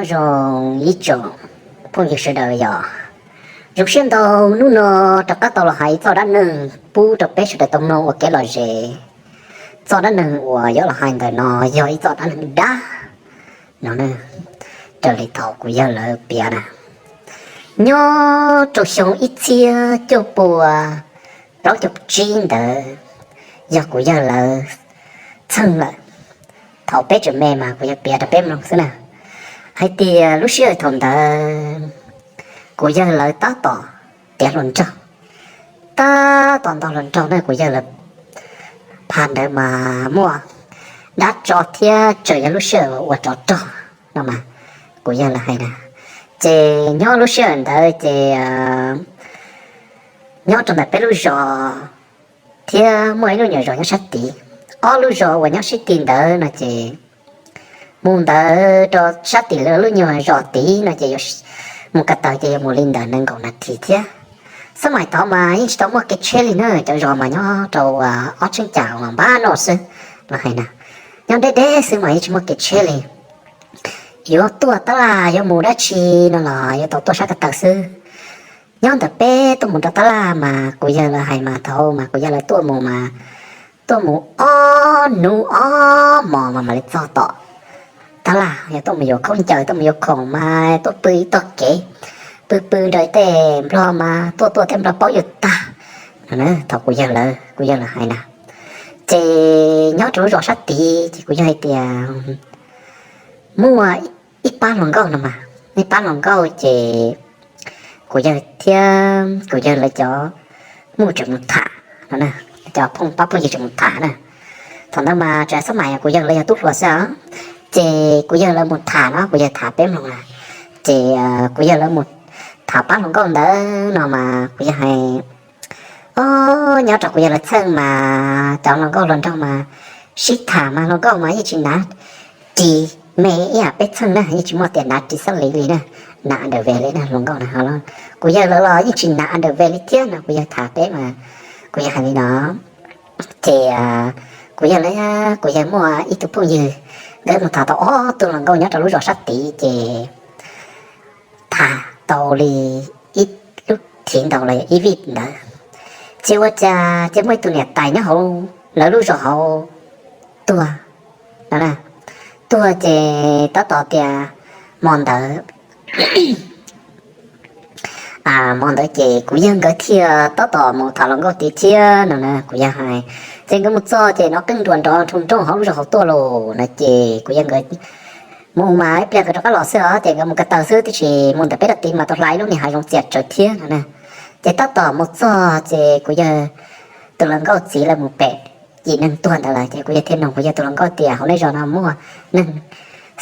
Zoo ib tsoom phooj ywg sawv daws yog, zoo siab ntau hnub no rov qab tau los hais txoj dab neeg pub rau peb sawv daws tau mloog ua kev lom zem. Txoj dab neeg uas yuav los hais ntawm no yog ib txoj dab neeg dab no, raws li thaum kuv yawg lawv piav na, nyob rau xyoo ib txhiab cuaj pua plaub caug tsib ntawd, yog kuv yawg lawv txheej lawm. Thaum peb tseem me mas kuv yawg piav rau peb mloog xwb na, hais tias lub sij hawm thaum ntawd kuv yawg lawv tab tom tiav hluas nraug, tab tom ntaus hluas nraug na, kuv yawg lawv pha ntawd mas muaj dab tsov thiab tseem yog lub sij hawm ua tsov rog no mas, kuv yawg lawv hais na. Ces nyob lub sij hawm ntawd ces nyob rau ntawm peb lub zos thiab muaj ib lub nyuam zos nyob sab tid. Ob lub zos uas nyob sib tid ntawd no ces mus ntawd rau sab tim lawv lub nyuam zos tid no ces mus ko taw ces yuav mus li ntawm nees nkaum nas this thiab. Xab mais thaud mas yeej tsis tau muaj kev tsheb li na, cov zos mas nyob rau ob tsheb cas uas npab no xwb los hais na, nyob deb deb xwb mas yeej tsis muaj kev tsheb li. Yuav tuaj tab laj yuav mus dab tsi no los yuav tau tuaj sab ko taw xwb. Nyob ntawm peb tuaj mus rau tab laj mas kuv yawg lawv hais mas thaud mas kuv yawg lawv tuaj mus mas tuaj mus ob hnub ob hmos mas mam li txog tom tab laj. Yog tuaj mus yuav khaub ncaws tuaj mus yuav khoom mas tuaj pw ib tog kev, pw pw nrog tej nplog mas tuaj tuaj tej nplog paub yuav tag. Thaum kuv yawg lawv, kuv yawg lawv hais na, ces nyob rau lub zos sab tid ces kuv yawg hais tias muaj ib pab hluas nkauj no mas, ib pab hluas nkauj ces kuv yawg thiab kuv yawg lawv cov muj tseem mus tham no, cov phooj pab phooj ywg tseem mus tham na. Thaum ntawd mas tseem xab mais kuv yawg lawv yog tub hluas xwb os. Ces kuv yawg lawv mus tham no, kuv yawg tham peb mloog na. Ces kuv yawg lawv mus tham pab hluas nkauj ntawd no mas kuv yawg hais, o, nyob rau kuv yawg lawv txheej mas cov hluas nkauj hluas nraug mas sib tham mas hluas nkauj mas yeej tsis hnav ris me ib yam peb txheej na, yeej tsis muaj tias hnav ris xab liv li na, hnav underwear li na hluas nkauj na. Kuv yawg lawv los yeej tsis hnav underwear li thiab no, kuv yawg tham peb mas kuv yawg hais li no. Ces kuv yawg lawv, kuv yawg muaj ib tug phooj ywg, nkawd mus tham tau ob tug hluas nkauj nyob rau lub zos sab tid ces tham tau li ib lub thiv ntau los yog ib vij ntawd, ces ua cas ces muaj ib tug niam tais nyob hauv lawv lub zos hauv tuag no. Tuag ces tab tom tias hmo ntawd, hmo ntawd ces kuv yawg nkawd thiaj tab tom mus tham hluas nkauj tid thiab no na, kuv yawg hais. Ces nkawd mus txog ces hnov qeej nruas nrov nroo nroo hauv lub zos hauv tuaj los no ces kuv yawg nkawd mus mas ib pliag nkawd rov qab los xwb os, ces nkawd mus ko taw xwb, tiam sis mus ntawm peb rau tid mas tau hla ib lub niag hav zoov txias tsawv thiab no na. Ces tab tom mus txog ces kuv yawg tus hluas nkauj txiv lawv mus pem yim neeg tuag ntawd lawm, ces kuv yawg thiaj nug kuv yawg tus hluas nkauj tias hauv nej zos no muaj neeg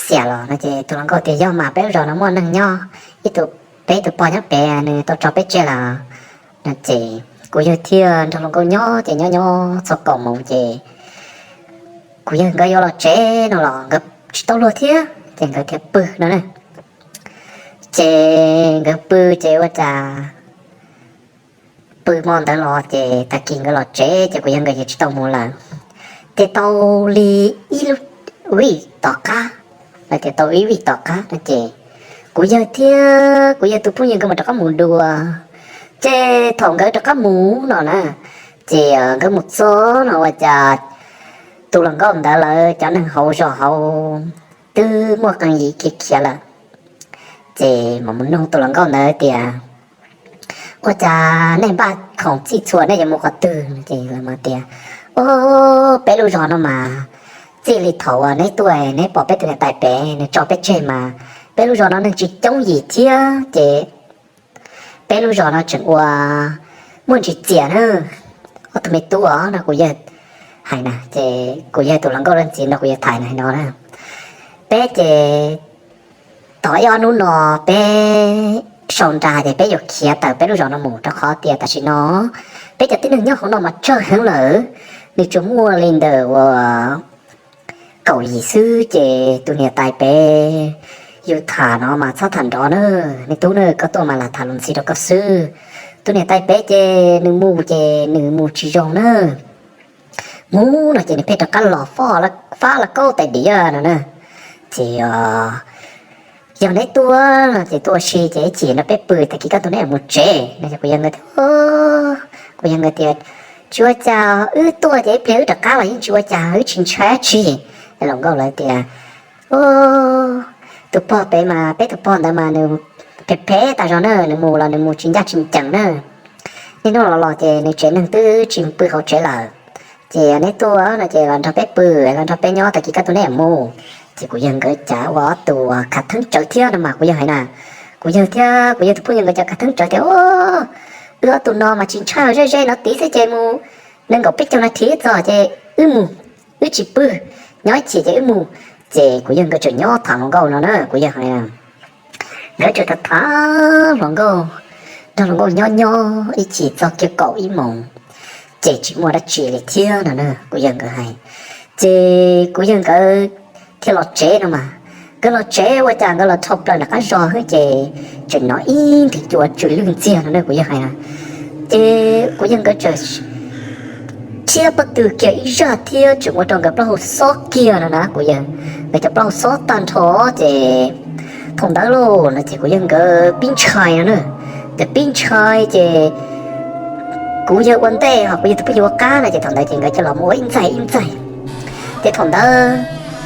xiam los no, ces tus hluas nkauj tias yog mas, peb lub zos no muaj neeg nyob, ib tug, peb ib tug pog nyob pem nws tau tso peb tseg lawm no. Ces kuv yawg thiaj nrog hluas nkauj nyob, ces nyob nyob txog kaum moos ces kuv yawg nkawd yuav los tsev no los nkawd tsis tau luag thiab ces nkawd thiaj pw no na. Ces nkawd pw ces ua cas pw hmo ntawd los ces tag kis nkawd los tsev ces kuv yawg nkawd yeej tsis tau mus lawm. Ces tau li ib lub vij tom qab, lawv tias tau ib vij tom qab no ces kuv yawg thiab kuv yawg tus phooj ywg nkawd mam rov qab mus dua. Ces thaum nkawd rov qab mus no na, ces nkawd mus txog no ua cas tus hluas nkauj ntawd lawv cov neeg hauv zos hauv twb muaj qee yim khiav khiav lawm. Ces mam mus nug tus hluas nkauj ntawd tias ua cas nej npaj khoom txhij txhua nej yuav mus qhov twg no ces lawv mam tias o, peb lub zos no mas txij li thaum uas neb tuaj neb pom peb tus niam tais pem nws tso peb tseg mas peb lub zos no neeg tsis coob yim thiab ces peb lub zos no tseem ua muaj ntsis txias na. Ob tug me tub os no kuv yawg hais na, ces kuv yawg tus hluas nkauj leej txiv nrog kuv yawg tham hais no na, peb ces tos ib ob hnub no peb sau nra ces peb yuav khiav tawm peb lub zos no mus rau qhov tias tam sim no peb cov tib neeg nyob hauv no mas tsawg heev lawm, nws tsuas muaj li ntawm uas kaum yim xwb ces tus niam tais pem yus tham no mas txhob tham nrov na, me tub na, koj tuaj mas lam tham lus ntxhi rau koj xwb. Tus niam tais pem ces nws mus ces nws mus tsis zoo na, mus no ces nws pheej rov qab los fab las kaub tais diav no na. Ces Yog neb tuaj no ces tuaj ua si ces ib chim no peb pw tag kis kaj ntug neb mam mus tsev no. Kuv yawg nkawd tias, kuv yawg nkawd tias, tsis ua cas, wb tuaj ces ib pliag wb rov qab los yeej tsis ua cas, wb tsis ntshai dab tsi. Hluas nkauj lawv tias, tus pog pem mas, peb tus pog ntawd mas nws phem phem tas zog na, nws mus los nws mus tsis ncaj tsis ncees na. Niaj hnub los los ces nws tsev neeg twb tsis pw hauv tsev lawm. Ces neb tuaj no ces los nrog peb pw, los nrog peb nyob tag kis kaj ntug neb mam mus. Ces kuv yawg nkawd cas ua ob tug khav theeb tsawv thiab no mas kuv yawg hais na. Kuv yawg thiab kuv yawg tus phooj ywg nkawd cas khav theeb tsawv tias, wb ob tug no mas tsis ntshai, ze ze no tid xwb ces mus nees nkaum peb caug nas this txog ces wb mus, wb tsis pw, nyob ib chim ces wb mus. Ces kuv yawg nkawd tseem nyob tham hluas nkauj no na, kuv yawg hais na. Nkawd tseem tham tham hluas nkauj, nrog hluas nkauj nyob nyob ib chim txog kiag kaum ib moos, ces tsis muaj dab tsi li thiab no na, kuv yawg nkawd hais. Ces kuv yawg nkawd thiaj los tsev no mas, nkawd los tsev ua cas nkawd los dhau plaws nram qab zos xwb ces tseem hnov ib nthwv cua tsw lwj ntxiag no na, kuv yawg hais na. Ces kuv yawg nkawd tseem thiab pob tw kiag ib zaj thiab tseem ua rau nkawd plaub hau xob kiag no na, kuv yawg nkawd cov plaub hau xob tag nrho. Ces thaum ntawd lauj no ces kuv yawg nkawd pib ntshai no na, ces pib ntshai ces kuv yawg ua ntej ho kuv yawg tus phooj ywg ua qab no ces thaum ntawd ces nkawd cia los mus ua ib ntxaig ib ntxaig. Ces thaum ntawd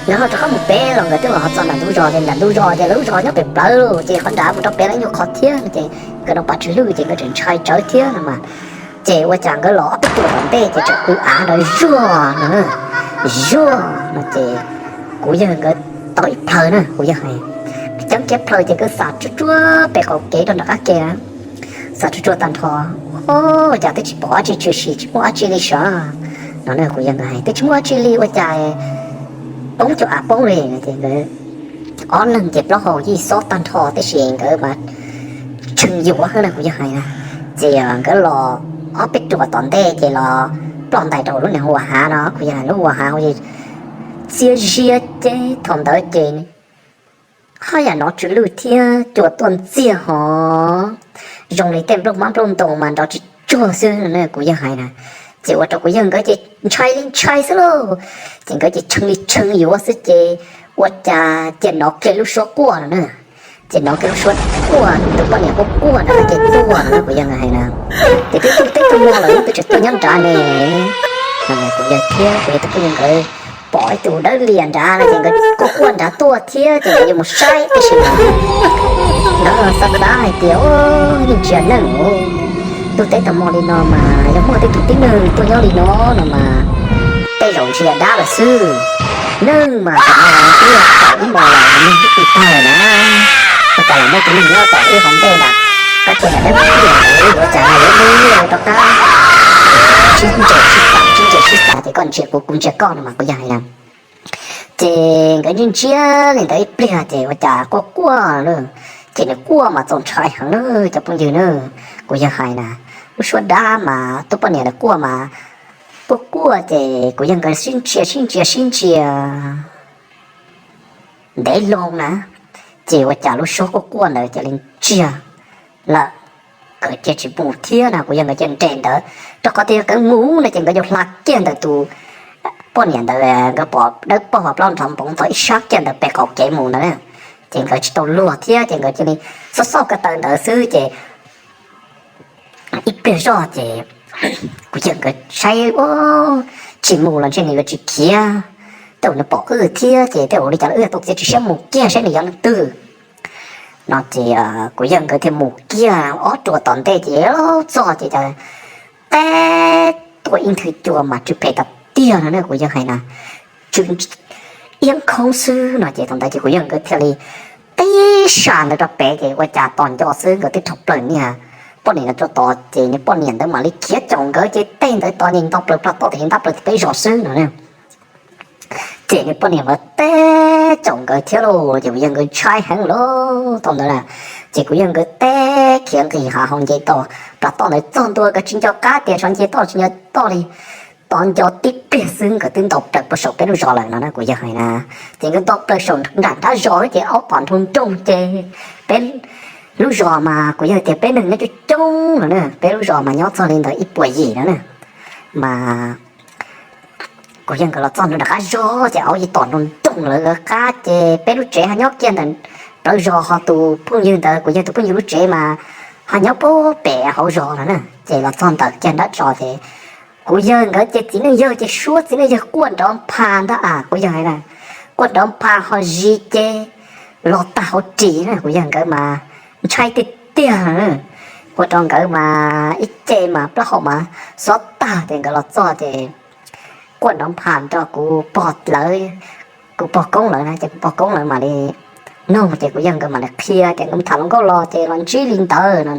nkawd ho rov qab mus pem los nkawd twb los ho txog nram ntug zos, ces nram ntug zos ces lawv lub zos nyob pem plawv lauj, ces qhov nrad mus rau pem los ib nyuag qhov thiab no ces nkawd no pas tsw lwj ces nkawd tseem ntshai tsawv thiab no mas. Ces ua cas nkawd los ob peb ruam tom ntej ces tseem kwv av nrov zuag no, zuag no ces kuv yawg nkawd tau ib plhaw na, kuv yawg hais, ceeb kiag plhaw ces nkawd xauj tsuag tsuag pem qaum kev rau nram qab ke na, xauj tsuag tsuag tag nrho, ua cas twb tsis pom dab tsi tshwm sim, tsis muaj dab tsi li sav no na, kuv yawg nkawd hais twb tsis muaj dab tsi li ua cas poob cov av poob li no ces nkawd ob leeg ces plaub hau yeej xob tag nrho tab sis nkawd mas tshee yuav na, kuv yawg hais na. Ces nkawd los ob peb ruam tom ntej ces los ploj ntais rau lub niag hu ua hav no, kuv yawg hais lub hu ua hav ua txias zias ces thaum ntawd ces haj yam hnov tsw lwj thiab cua tuaj ntxiag hov, zoo li tej nplooj hmab nplooj ntoo mas nrov tsis tsuag xwb no na, kuv yawg hais na. Ces ua rau kuv yawg nkawd ces ntshai li ntshai xwb lauj, ces nkawd ces tshee li tshee yuav xwb ces ua cas cia hnov kiag lub suab quaj no na. Ces hnov kiag lub suab quaj, tus poj niam quaj quaj nrad ces tuaj no na, kuv yawg nkawd hais na. Ces twb tuaj teb tuaj muag lawm twb tseem tuaj nyob nrad ne. Kuv yawg thiab kuv yawg tus phooj ywg nkawd pom ib tug dawb lias nrad no ces nkawd quaj quaj nrad tuaj thiab ces nkawd yuav mus saib tab sis mas nkawd xav xav hais tias, yeej tsis yog neeg, tuaj teb tau muag li no mas yog muaj tej tus tib neeg tuaj nyob li no no mas tej zaum ntshe yog dab lawm xwb. Neeg mas tam no twb yog kaum ib moos los neeg twb pw tag lawm na. Ua cas los muaj tus neeg nyob tom ib hauv ntej ntawd, koj cia nram dawb paug ntawd yuav cas yuav mus rov qab sib ntsia sib xav sib ntsia sib xav ces koj ntsia kuv kuv ntsia koj no mas kuv yawg hais na. Ces nkawd ntsia ntsia li ntawd ib pliag ces ua cas quaj quaj lawm, ces nws quaj mas txaus ntshai heev na cov phooj ywg na. Kuv yawg hais na, lub suab dab mas tus poj niam ntawd quaj mas quaj quaj ces kuv yawg nkawd sib ntsia sib ntsia sib ntsia ntev loo na, ces ua cas lub suab quaj quaj ntawd cia li ntsiag lawm, nkawd cia tsis mus thiab na, kuv yawg nkawd cia nres ntawd, rau qhov tias yog nkawd mus no ces nkawd yuav hla kiag ntawm tus poj niam ntawd, nkawd pom dawb paug plaub nrov npoov tau ib sab kiag ntawm pem qaum kev mus ntawd na, ces nkawd tsis tau luag thiab ces nkawd cia li xauj xauj ko taw ntawd xwb ces ib pliag zoj ces kuv yawg nkawd saib tsis mus los ntshe nws yuav tsis khiav, tej zaum nws pom wb thiab ces tej zaum ua li cas los wb yuav tau txiav txim siab mus kiag saib nws yog leej twg no ces kuv yawg nkawd thiaj mus kiag ob ruam tom ntej ces txog ces teb tuaj ib nthwv cua mas tsw phem tas tiag no na kuv yawg hais na, tsw iab nkhob xwb no ces thaum ntawd ces kuv yawg nkawd thiaj li tib sa ntawd rau pem ces ua cas tos nco xwb nkawd twb dhau plaws niag poj niam ntawd tuaj tod ces niag poj niam ntawd mam li khiav caum nkawd ces tej ntawd tod nto plaws plag toj tim ntab plaws tim peb zos xwb no. Ces niag poj niam mas teb caum nkawd thiab lauj ces kuv yawg nkawd ntshai heev lauj thaum ntawd na. Ces kuv yawg nkawd teb khiav nqis hav hauv nce toj plag toj ntawd txog ntua nkawd tsis nco qab tias tsov nce toj tsis nco toj li, tos nco tib pliag xwb nkawd twb nto plaws puag saum peb lub zos lawm no na kuv yawg hais na. Ces nkawd nto plaws saum nram nrab zos ces aub tom nroog nroog ces peb lub zos mas kuv yawg tias peb neeg nyob coob coob no na, peb lub zos mas nyob txog li ntawd ib puas yim no na. Mas kuv yawg nkawd los txog nram qab zos ces aub yeej tom nroog nroog lawv qab ces peb lub tsev ho nyob kiag ntawm plawv zos, ho tus phooj ywg ntawd kuv yawg tus phooj ywg lub tsev mas ho nyob pem hauv zos no na. Ces los txog ntawm kiag nrab tso ces kuv yawg nkawd ces txiv neej yawg ces suab txiv neej yawg quaj nrov npha ntag, kuv yawg hais na, quaj nrov npha ho zis ces los tag hauv ris na. Kuv yawg nkawd mas ntshai tiag tiag, ua rau nkawd mas ib ce mas plaub hau mas xob tag. Ces nkawd los txog ces quaj nrov npha nrog kuv pog lawv, kuv pog koob lawv na. Ces kuv pog koob lawv mam li nug ces kuv yawg nkawd mam li qhia tias nkawd mus tham hluas nkauj los ces los ntsib li ntawd no,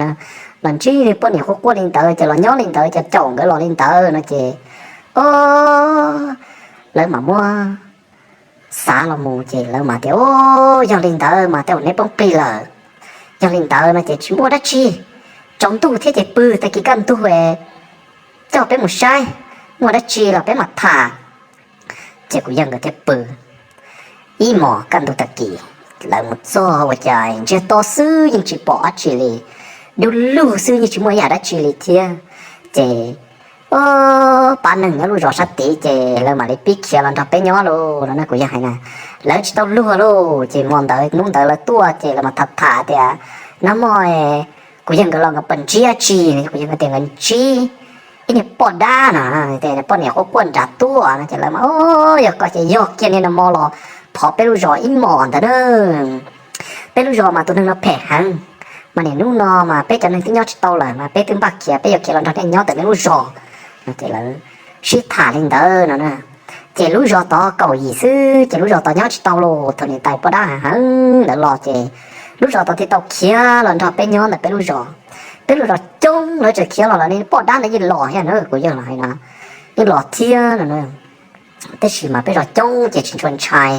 los ntsib poj niam quaj quaj li ntawd ces los nyob li ntawd ces caum nkawd los li ntawd no ces, o, lawv mam muab xav los mus ces lawv mam tias, o, yog li ntawd mas tej zaum neb poob plig lawm. Yog li ntawd no ces tsis muaj dab tsi, tsaus ntuj thiab ces pw, tag kis kaj ntug coj peb mus saib, muaj dab tsi los peb mam tham. Ces kuv yawg nkawd thiaj pw. Ib hmos kaj ntug tag kis, lawv mus txog ua cas ntsiag to xwb yeej tsis pom dab tsi li, dub lug xwb yeej tsis muaj ib yam dab tsi li thiab. Ces, o, pab neeg nyob lub zos sab tid ces lawv mam li pib khiav los nrog peb nyob lauj no na. Kuv yawg hais na, lawv tsis tau luag lauj. Ces hmo ntawd hnub ntawd lawv tuaj ces lawv mam tham tham tias, nag hmo kuv yawg nkawd los nkawd puas ntsib dab tsi. Kuv yawg nkawd tias nkawd ntsib ib niag poj dab no, poj niam quaj quaj nrad tuaj no. Ces lawv mas, o, yog koj ces yog kiag niag no mo los phov peb lub zos ib hmos ntawd na. Peb lub zos mas tus neeg no phem heev, mas niaj hnub no mas peb cov neeg twb nyob tsis tau lawm mas peb twb npaj khiav, peb yuav khiav los nrog nej nyob ntawm nej lub zos no. Ces lawv sib tham li ntawd no na. Ces lub zos tod kaum yim xwb ces lub zos tod nyob tsis tau lauj. Thaum niam tais poj dab heev ntawd los ces lub zos tod thiaj tau khiav los nrog peb nyob ntawm peb lub zos. Peb lub zos coob, lawv tseem khiav los los niag poj dab ntawd yeej los thiab na, kuv yawg los hais no, yeej los thiab no. Tab sis mas peb zos coob ces tsis ntshua ntshai.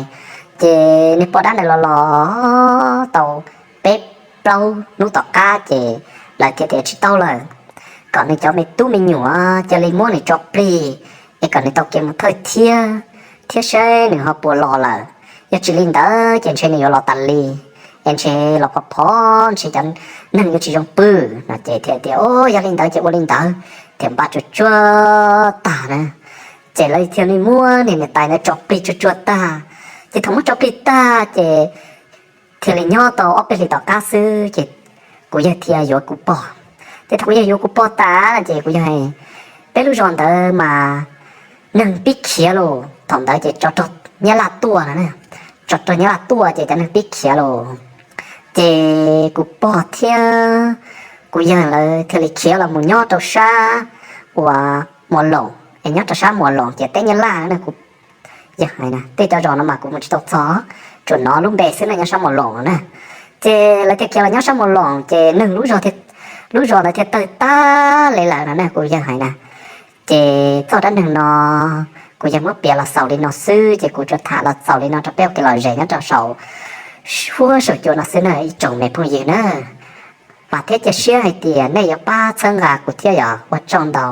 Ces niag poj dab ntawd los los tau peb plaub hnub tom qab ces lawv thiaj tias tsis tau lawm, kom nws cov me tub me nyuam cia li muab nws tso plig es kom nws tau kev mus thawj thiab, thiab saib nws ho puas los lawm. Yog tsis li ntawd ces ntshe nws yuav los tas li, es ntshe los phov phov ntshe cov neeg yuav tsis zoo pw no. Ces thiaj tias, o, yog li ntawd ces ua li ntawd. Thiaj npaj tsuag tsuag tag na, ces lawv thiaj li muab niag niam tais ntawd tso plig tsuag tsuag tag. Ces thaum muab tso plig tag ces thiaj li nyob tau ob peb hlis tom qab xwb ces kuv yawg thiaj yuav kuv pog. Ces thaum kuv yawg yuav kuv pog tas no ces kuv yawg, peb lub zos ntawd mas neeg pib khiav lauj. Thaum ntawd ces tsov rog Nyab Laj tuaj no, tsov rog Nyab Laj tuaj ces cov neeg pib khiav lauj. Ces kuv pog thiab kuv yawg lawv thiaj li khiav los mus nyob rau sab uas Muas Loos, es nyob rau sab Muas Loos ces teb Nyab Laj na. Kuv yawg hais na, tej cov zos no mas kuv mus tsis tau txog, tsuas hnov lub npe xwb no, nyob sab Muas Loos na. Ces lawv thiaj khiav los nyob sab Muas Loos ces neeg lub zos, lub zos ntawd thiaj tawg tag li lawm no na, kuv yawg hais na. Ces txoj dab neeg no kuv yawg muab piav los xaus li no xwb ces kuv tsuas tham los xaus li no rau peb ua kev lom zem nyob rau saum huab saum cua no xwb na ib tsoom me phooj ywg na. Vam thiab cia siab hais tias nej yuav pab txhawb nqa kuv thiab, yog ua tsaug ntau.